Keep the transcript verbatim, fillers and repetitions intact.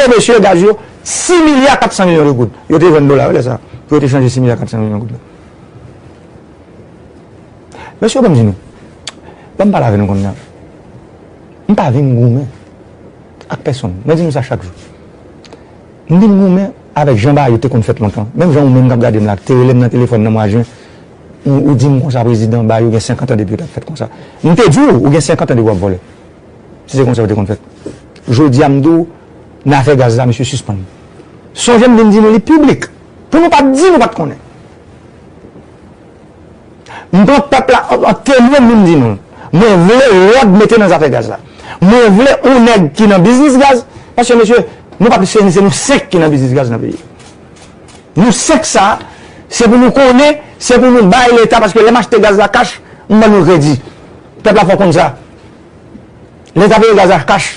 Mesye, gaz yo, sis milya kat san milyon de goud. Yo te vann dola, wi, lè sa. Pou yo te chanje sis milya kat san milyon goud la. Mesye, ban m di nou. Ban m pale avè nou konnya. M pa vin goumen ak pèsonn. Mwen di nou sa chak jou. M vin goumen avèk jan bagay yo te konn fèt lontan. Menm jan ou menm k ap gade m la, te rele m nan telefòn nan mwa jen, ou, ou di m konsa, prezidan, bagay yo gen senkant an depi yo t ap fèt konsa. M te di w, ou gen senkant an depi w ap vòlè. Si se konsa yo te konn fèt. Jodi a, m di w, nan afè gaz la, mesye, sispann. Sonje m vin di nou li piblik. Pou nou pa t di nou pa t konnen. M pran pèp la an, an temwen, m vin di nou. Mwen vle lòd mete nan zafè gaz la. Mwen vle yon nèg ki nan biznis gaz. Paske, mesye, nou pa plis se, se nou senk ki nan biznis gaz nan peyi a. Nou senk sa, se pou nou konnen, se pou nou bay Leta, paske lè m achte gaz la kach, m ban nou kredi. Pèp la fò konn sa. Leta peye gaz la kach.